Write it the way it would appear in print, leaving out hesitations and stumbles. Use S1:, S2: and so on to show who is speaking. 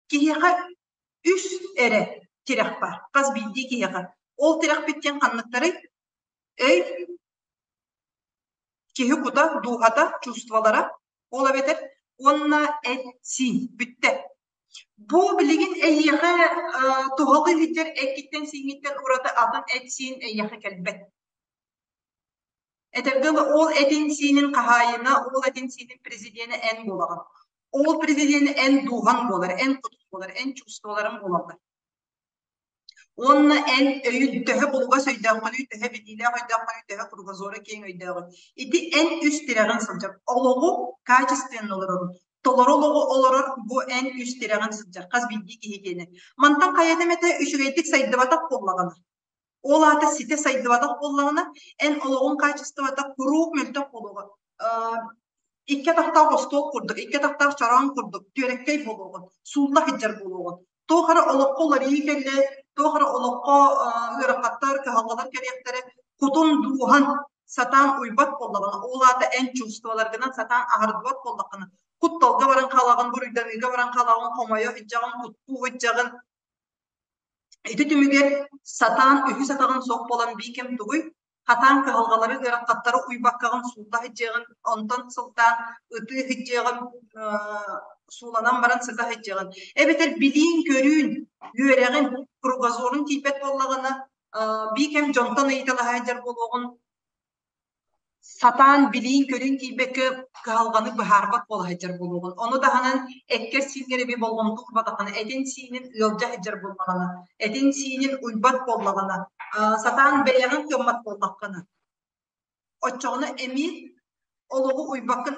S1: Киһиэхэ үс эрэ тирэх баар, хас биирдии киһиэхэ. Ол тирэхпит диэн ханныктарый? Өй, киһи кута, дууһата, чувстволара, ол эбэтэр уонна эт-сиин бүттэ. Бу билигин эйиэхэ туһалыы сылдьар эккиттэн-сииҥҥиттэн ураты атын эт-сиин эйиэхэ кэлбэт. Этэргэ дылы, ол этин-сиинин хаһаайына, ол этин-сиинин президенэ эн буолаҕын. Ол президенэ эн дууһаҥ буолар, эн кутуҥ буолар, эн чувстволарыҥ буолаллар. Уонна эн өйүн төһө булугас өйдөөххүнүй, төһө билиилээх өйдөөххүнүй, төһө кругозора киэҥ өйдөөҕүн. Ити эн үс тирэҕин сылдьар. Олоҕу качественно олорорун. Толору олоҕу олорор бу эн үс тирэҕин сылдьар хас биирдии киһи диэни. Мантан хайата эмэтэ үчүгэйдик сайдыбатах буоллаҕына, ол аата ситэ сайдыбатах буоллаҕына, эн олоҕуҥ хаачыстыбата куруук мөлтөх буолуоҕа. Икки атахтаах остуол курдук, икки атахтаах чороон курдук, түөрэккэй буолуоҕун, суулла сылдьар буолуоҕун. Туох эрэ олоххо уларыйыы кэллэ, туох эрэ олоххо ыарахаттар, кыһалҕалар кэлиэхтэрэ, кутун дууһан сатаан уйбат буоллаҕына, ол аата эн чувстволаргынан сатаан аһардыбат буоллаххына, кутталга баран хаалаҕын, буруйданыыга баран хаалаҕын, хомойо сылдьаҕын, куттуу сылдьаҕын. Ити түмүгэр сатаан үһүс атаҕын суох буолан биикэм тугуй? Хатаан кыһалҕалары, ыарахаттары уйбаккаҕын суулла сылдьыаҕын, онтон сылтаан ытыы сылдьыаҕын, сууланан баран сыта сылдьыаҕын. Эбэтэр билиин-көрүүн, үөрэҕин, кругозорун тиийбэт буоллаҕына, биикэм дьонтон ыйыталаһа сылдьар буолуоҕун, сатаан билиин-көрүүн тиийбэккэ кыһалҕаны быһаарбат буола сылдьар буолуоҕун. Ону таһынан эккэр-сииҥҥэр эмиэ болҕомто уурбатаххына, этин-сиинин ыалдьа сылдьар буоллаҕына, этин-сиинин уйбат буоллаҕына, сатаан бэйэҕин кыаммат буоллаххына, оччоҕуна эмиэ олоҕу уйбаккын.